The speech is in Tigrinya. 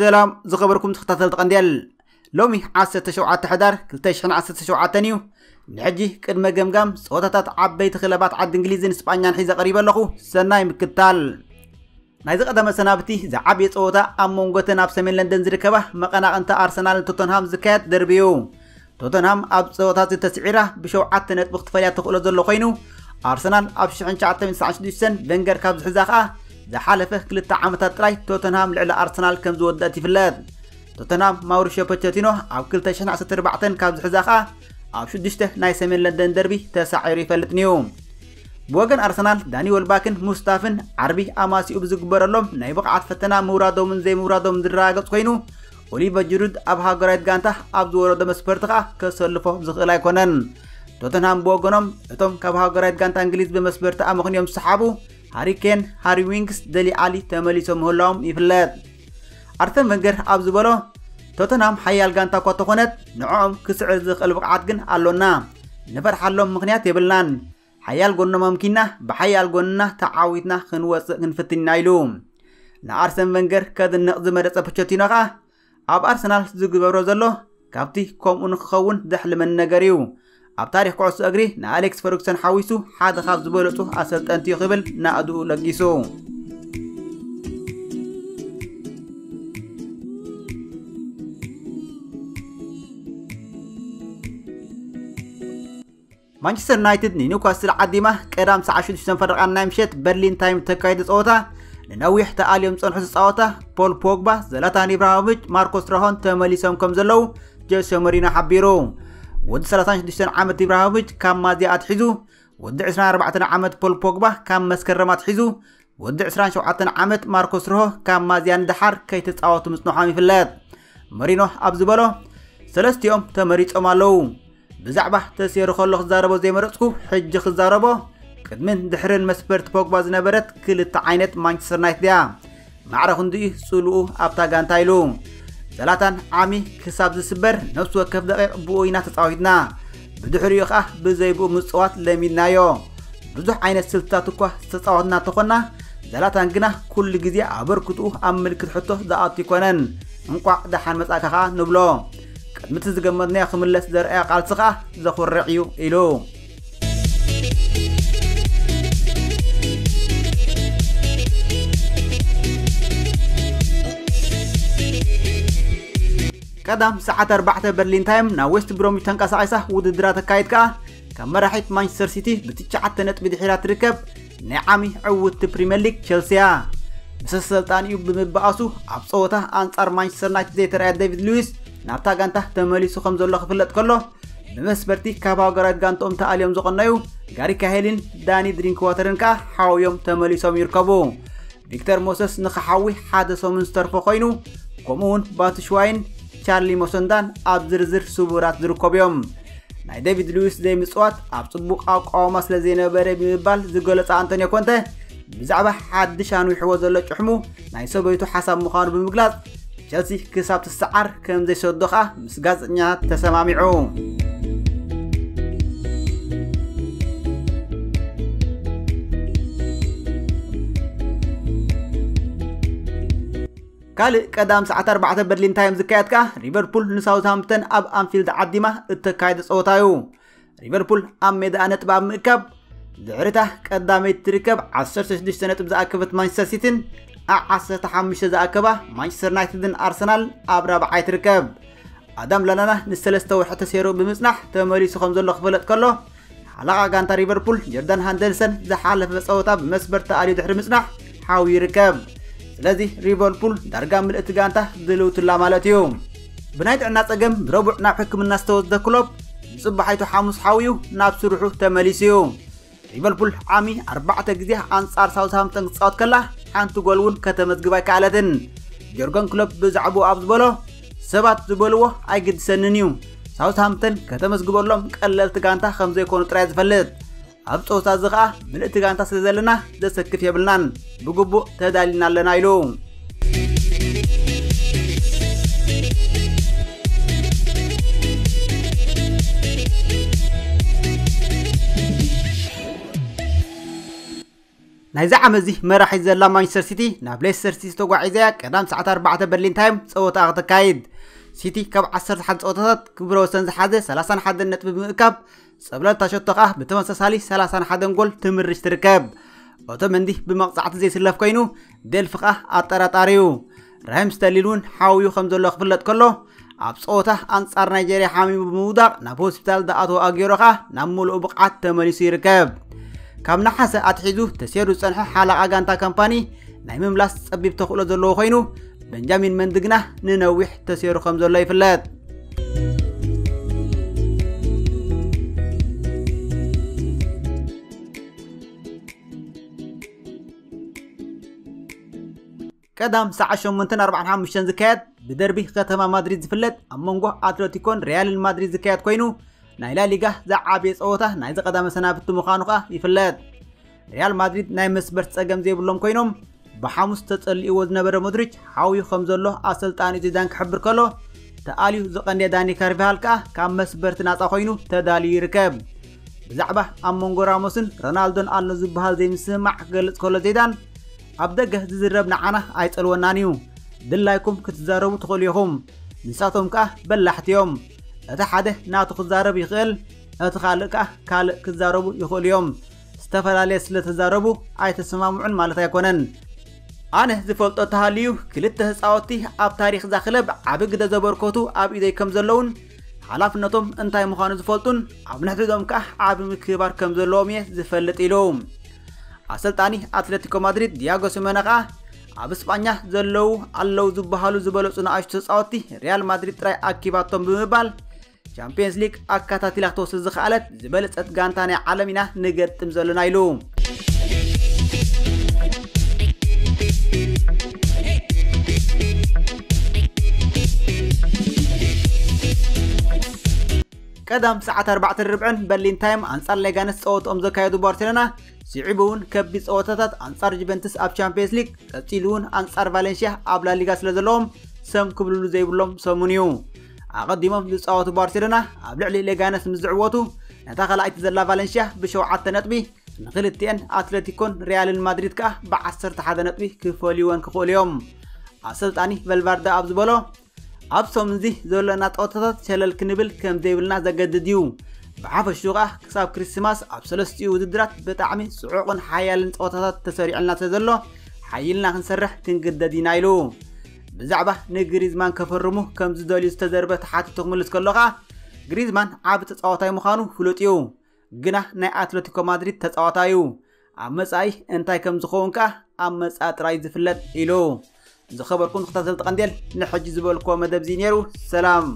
ሰላም ዝኸበርኩም ተኸታተልቲ ቀንዴል፣ ሎሚ ዓሰርተ ሸውዓተ ሕዳር ክልተ ሽሕን ዓሰርተ ሸውዓተን እዩ። ንሕጂ ቅድመ ገምጋም ፀወታታት ዓበይቲ ክለባት ዓዲ እንግሊዝን ስጳኛን ሒዘ ቀሪበ ኣለኹ። ሰናይ ምክታል። ናይዚ ቀዳመ ሰናብቲ ዝዓብየ ፀወታ ኣብ መንጎተን ኣብ ሰሜን ለንደን ዝርከባ መቐናቕንታ ኣርሰናልን ቶተንሃም ዝካየድ ደርቢ እዩ። ቶተንሃም ኣብ ፀወታ ዝተስዒራ ብሸውዓተ ነጥቢ ክትፈልያ ተኽእሎ ዘሎ ኮይኑ፣ ኣርሰናል ኣብ ሽሕን ትሽዓተ ሚእትን ትስዓን ሽዱሽተን ቬንገር ካብ ዝሕዛ ከኣ ዝሓለፈ ክልተ ዓመታት ጥራይ ቶተንሃም ልዕሊ ኣርሰናል ከም ዝወደት ይፍለጥ። ቶተንሃም ማውሪሾ ፖቸቲኖ ኣብ ክልተ ሽሕን ዓሰርተ ኣርባዕተን ካብ ዝሕዛ ከኣ ኣብ ሽዱሽተ ናይ ሰሜን ለንደን ደርቢ ተሳዒሩ ይፈልጥ ነዩ። ብወገን ኣርሰናል ዳኒ ወልባክን ሙስታፍን ዓርቢ ኣማሲኡ ብዝግበረሎም ናይ ብቕዓት ፈተና ምውራዶምን ዘይምውራዶምን ዝረጋገጽ ኮይኑ፣ ኦሊቨር ጅሩድ ኣብ ሃገራዊት ጋንታ ኣብ ዝወረዶ መስፈርቲ ከኣ ከሰልፎ ዝኽእል ኣይኮነን። ቶተንሃም ብወገኖም እቶም ካብ ሃገራዊት ጋንታ እንግሊዝ ብመስፈርቲ ኣመኽንዮም ዝሰሓቡ ሃሪ ኬን፣ ሃሪ ዊንግስ፣ ደሊ ዓሊ ተመሊሶም ምህላዎም ይፍለጥ። ኣርሰን ቨንገር ኣብ ዝበሎ፣ ቶተንሃም ሓያል ጋንታ እኳ ተኾነት ንዕኦም ክስዕር ዝኽእል ብቕዓት ግን ኣሎና። ንፈርሓሎም ምኽንያት የብልናን። ሓያል ጎኖም ኣምኪና ብሓያል ጎንና ተዓዊትና ክንወፅእ ክንፍትን ኢና ኢሉ። ንኣርሰን ቨንገር ከድንቕ ዝመረፀ ፖቸቲኖ ከኣ ኣብ ኣርሰናል ዝግበሮ ዘሎ ካብቲ ከምኡ ንክኸውን ዘሕልመኒ ነገር እዩ። ኣብ ታሪኽ ኩዕሶ እግሪ ንኣሌክስ ፈርጉሰን ሓዊሱ ሓደ ካብ ዝበለፁ ኣሰልጠንቲ እዩ ክብል ናእድኡ ለጊሱ። ማንቸስተር ዩናይትድ ንኒውካስል ዓዲማ ቀዳም ሰዓት ሽዱሽተ ፈረቓን ናይ ምሸት በርሊን ታይም ተካይዶ ጸወታ ንነዊሕ ተኣልዮም ዝጸንሑ ተጻወታ ፖል ፖግባ፣ ዘላታን ኢብራሂሞቪች፣ ማርኮስ ሮሆን ተመሊሶም ከም ዘለዉ ጆሴ ሞሪኖ ሓቢሩ። ወዲ ሰላሳን ሽዱሽተን ዓመት ኢብራሂሞቪች ካብ ማዝያ ኣትሒዙ፣ ወዲ ዕስራን ኣርባዕተን ዓመት ፖል ፖግባ ካብ መስከረም ኣትሒዙ፣ ወዲ ዕስራን ሸውዓተን ዓመት ማርኮስ ሮሆ ካብ ማዝያ ንደሓር ከይተጻወቱ ምጽንሖም ይፍለጥ። መሪኖ ኣብ ዝበሎ፣ ሰለስቲኦም ተመሪጾም ኣለዉ። ብዛዕባ ተሴሩ ከሎ ክዛረቦ ዘይመረጽኩ፣ ሕጂ ክዛረቦ፣ ቅድምን ድሕርን መስፈርቲ ፖግባ ዝነበረት ክልተ ዓይነት ማንቸስተር ዩናይትድ እያ። ማዕረ ክንድኡ ጽልኡ ኣብታ ጋንታ ኢሉ። ዘላታን ዓሚ ክሳብ ዝስበር ነፍሲ ወከፍ ደቂቕ ብኡ ኢና ተጻዊትና። ብድሕሪኡ ኸኣ ብዘይ ብኡ ምጽዋት ለሚድናዮ። ብዙሕ ዓይነት ስልትታት እኳ ዝተጻወትና እንተኾንና፣ ዘላታን ግና ኩሉ ግዜ ኣበርክትኡ ኣብ ምልክት ሕቶ ዝኣቱ ኣይኮነን። እንቋዕ ደሓን መጻእካ ኸኣ ንብሎ። ቅድሚ እቲ ዝገመትናዮ ክምለስ ዘርኣዮ ቃልሲ ኸኣ ዘኹርዕ እዩ ኢሉ። ቀዳም ሰዓት ኣርባዕተ በርሊን ታይም ናብ ዌስት ብሮምዊች ተንቀሳቒሳ ውድድራ ተካይድ ከኣ ካብ መራሒት ማንቸስተር ሲቲ ብትሽዓተ ነጥቢ ድሒራ ትርከብ ናይ ዓሚ ዕውትቲ ፕሪምየር ሊግ ቸልሲ እያ። ምስ ኣሰልጣኒኡ ብምብኣሱ ኣብ ጸወታ ኣንጻር ማንቸስተር ዩናይትድ ዘይተረኣየ ዴቪድ ሉዊስ ናብታ ጋንታ ተመሊሱ ከም ዘሎ ክፍለጥ ከሎ፣ ብመስበርቲ ካብ ሃገራት ጋንትኦም ተኣልዮም ዝቐነዩ ጋሪ ካሄልን ዳኒ ድሪንክዋተርን ከኣ ሓውዮም ተመሊሶም ይርከቡ። ቪክተር ሞሰስ ንኽሓዊ ሓደ ሰሙን ዝተርፎ ኮይኑ፣ ከምኡ እውን ባትሽዋይን ቻርሊ ሞሰንዳን ኣብ ዝርዝር ስቡራት ዝርከቡ እዮም። ናይ ዴቪድ ሉዊስ ዘይምጽዋት ኣብ ጽቡቕ ኣቋውማ ስለ ዘይነበረ ብምባል ዝገለጸ ኣንቶኒዮ ኮንተ፣ ብዛዕባ ሓድሽ ኣንዊሕዎ ዘሎ ጭሕሙ ናይ ሰበይቱ ሓሳብ ምዃኑ ብምግላጽ፣ ቸልሲ ክሳብ ትሰዓር ከም ዘይሰዶ ኸኣ ምስ ጋዜጠኛታት ተሰማሚዑ። ካልእ ቀዳም ሰዓት ኣርባዕተ በርሊን ታይም ዝካየድ ከኣ ሊቨርፑል ንሳውዝሃምፕተን ኣብ ኣንፊልድ ዓዲማ እተካየደ ጸወታ እዩ። ሊቨርፑል ኣብ ሜዳኣ ነጥቢ ኣብ ምእካብ ድሕሪታ ቀዳመይቲ ትርከብ ዓሰርተ ሽዱሽተ ነጥቢ ዝኣከበት ማንቸስተር ሲቲን ዓ ዓሰርተ ሓሙሽተ ዝኣከባ ማንቸስተር ዩናይትድን ኣርሰናል ኣብ ራብዓይ ትርከብ። ኣዳም ላላና ንሰለስተ ወርሒ ተሰይሩ ብምጽናሕ ተመሊሱ ከም ዘሎ ክፍለጥ ከሎ፣ ሓለቓ ጋንታ ሊቨርፑል ጆርዳን ሃንደርሰን ዝሓለፈ ጸወታ ብመስበር ተኣልዩ ድሕሪ ምጽናሕ ሓው ይርከብ። ስለዚ ሊቨርፑል ዳርጋ ምልእቲ ጋንታ ድልውትላ ማለት እዩ። ብናይ ጥዕና ጸገም ብረቡዕ ናብ ሕክምና ዝተወስደ ክሎፕ ንጽባሒቱ ሓሙስ ሓውዩ ናብ ስርሑ ተመሊሱ እዩ። ሊቨርፑል ዓሚ ኣርባዕተ ግዜ ኣንጻር ሳውዝሃምፕተን ክትጻወት ከላ ሓንቲ ጎል እውን ከተመዝግብ ኣይከኣለትን። ጆርገን ክሎፕ ብዛዕባኡ ኣብ ዝበሎ፣ ሰባት ዝበልዎ ኣይግድሰንን እዩ። ሳውዝሃምፕተን ከተመዝግበሎም ቀለልቲ ጋንታ ከም ዘይኮኑ ጥራይ ዝፈልጥ። ኣብ ጸወታ እዚ ኸኣ ምልእቲ ጋንታ ስለ ዘለና ዘሰክፍ የብልናን። ብግቡእ ተዳሊና ኣለና ኢሉ። ናይዚ ዓመት እዚ መራሒት ዘላ ማንቸስተር ሲቲ ናብ ሌስተር ሲቲ ተጓዒዛያ ቀዳም ሰዓት ኣርባዕተ በርሊን ታይም ጸወታ ከተካይድ። ሲቲ ካብ ዓሰርተ ሓደ ጸወታታት ክብረ ወሰን ዝሓዘ ሰላሳን ሓደን ነጥቢ ብምእካብ፣ ጸብለልታ ሸቶ ከኣ ብተመሳሳሊ ሰላሳን ሓደን ጎል ትምርሽ ትርከብ። ኦቶመንዲ ብመቕጻዕቲ ዘይስለፍ ኮይኑ፣ ዴልፊ ከኣ ኣጠራጣሪ እዩ። ራሂም ስተርሊን እውን ሓውዩ ከም ዘሎ ክፍለጥ ከሎ፣ ኣብ ጸወታ ኣንጻር ናይጀርያ ሓሚሙ ብምውዳቕ ናብ ሆስፒታል ዝኣተወ ኣጌሮ ከኣ ናብ ምሉእ ብቕዓት ተመሊሱ ይርከብ። ካብ ነሓሰ ኣትሒዙ ተሴሩ ዝጸንሐ ሓለቓ ጋንታ ካምፓኒ ናይ ምምላስ ጸቢብ ተኽእሎ ዘለዎ ኮይኑ፣ በንጃሚን መንዲ ግና ንነዊሕ ተሴሩ ከም ዘሎ ይፍለጥ። ቀዳም ሰዓት ሸሞንተን ኣርባዓን ሓሙሽተን ዝካየድ ብደርቢ ከተማ ማድሪድ ዝፍለጥ ኣብ መንጎ ኣትለቲኮን ሪያልን ማድሪድ ዝካየድ ኮይኑ፣ ናይ ላሊጋ ዝዓበየ ጸወታ ናይዚ ቀዳመ ሰናብቲ ምዃኑ ከኣ ይፍለጥ። ሪያል ማድሪድ ናይ መስበርት ጸገም ዘይብሎም ኮይኖም፣ ብሓሙስ ተጸሊእዎ ዝነበረ ሞድሪች ሓውዩ ከም ዘሎ ኣሰልጣኒ ዚዳን ክሕብር ከሎ፣ ተኣልዩ ዝቐንደ ዳኒ ካርቫሃል ከኣ ካብ መስበርቲ ናጻ ኮይኑ ተዳልዩ ይርከብ። ብዛዕባ ኣብ መንጎ ራሞስን ሮናልዶን ኣሎ ዝበሃል ዘይምስምማዕ ክገልጽ ከሎ ዜዳን፣ ኣብ ደገ ዝዝረብ ንዓና ኣይጸልወናን እዩ። ድላይኩም ክትዛረቡ ትኽእሉ ኢኹም። ንሳቶም ከኣ በላሕቲ እዮም። እቲ ሓደ ናቱ ክዛረብ ይኽእል፣ እቲ ካልእ ከኣ ካልእ ክዛረቡ ይኽእሉ እዮም። ዝተፈላለየ ስለ ተዛረቡ ኣይተሰማምዑን ማለት ኣይኮነን። ኣነ ዝፈልጦ ተሃልዩ ክልተ ተጻወትቲ ኣብ ታሪኽ እዛ ክለብ ዓቢ ግደ ዘበርከቱ ኣብ ኢደይ ከም ዘለውን ሓላፍነቶም እንታይ ምዃኑ ዝፈልጡን ኣብ ንሕድሕዶም ከኣ ዓቢ ምክብባር ከም ዘለዎም እየ ዝፈልጥ ኢሉ። ኣሰልጣኒ ኣትሌቲኮ ማድሪድ ዲያጎ ሲሞነ ከኣ ኣብ እስጳኛ ዘለዉ ኣለዉ ዝበሃሉ ዝበለጹ ንኣሽቱ ተጻወትቲ ሪያል ማድሪድ ጥራይ ኣኪባቶም ብምባል ቻምፒየንስ ሊግ ኣከታቲላ ክትወስድ ዝኸኣለት ዝበለጸት ጋንታ ናይ ዓለም ኢና ንገጥም ዘለና ኢሉ። ቀዳም ሰዓት ኣርባዕተ ርብዕን በርሊን ታይም ኣንጻር ሌጋነስ ጸወትኦም ዘካየዱ ባርሴሎና ስዒቡ እውን ከቢድ ጸወታታት ኣንጻር ጁቨንትስ ኣብ ቻምፒየንስ ሊግ፣ ቀጺሉ እውን ኣንጻር ቫሌንሽያ ኣብ ላሊጋ ስለ ዘለዎም ሰም ክብልሉ ዘይብሎም ሰሙን እዩ። ኣቐዲሞም ዝጻወቱ ባርሴሎና ኣብ ልዕሊ ሌጋነስ ምስ ዝዕወቱ፣ ነታ ካልኣይቲ ዘላ ቫሌንሽያ ብሸውዓተ ነጥቢ ንክልቲኤን ኣትሌቲኮን ሪያልን ማድሪድ ከኣ ብዓሰርተ ሓደ ነጥቢ ክፈልይወን ክኽእሉ እዮም። ኣሰልጣኒ ቨልቫርደ ኣብ ዝበሎ፣ ኣብ ሰሙን እዚ ዘሎና ጸወታታት ሸለል ክንብል ከም ዘይብልና ዘገድድ እዩ። ብሓፈሽኡ ከኣ ክሳብ ክሪስማስ ኣብ ሰለስቲኡ ውድድራት ብጣዕሚ ጽዑቕን ሓያልን ጸወታታት ተሰሪዑልና ስለ ዘሎ፣ ሓይልና ክንሰርሕ ክንግደድ ኢና ኢሉ። ብዛዕባ ንግሪዝማን ከፈርሙ ከም ዝደልዩ ዝተዘርበ ተሓቲቱ ክምልስ ከሎ ከኣ፣ ግሪዝማን ዓቢ ተጻዋታይ ምዃኑ ፍሉጥ እዩ። ግና ናይ ኣትለቲኮ ማድሪድ ተጻዋታይ እዩ። ኣብ መጻኢ እንታይ ከም ዝኸውን ከኣ ኣብ መጻኢ ጥራይ ዝፍለጥ ኢሉ። ዝኸበርኩም ተኸታተልቲ ቀንዴል፣ ንሕጂ ዝበልክዎ መደብ እዚ ነይሩ። ሰላም።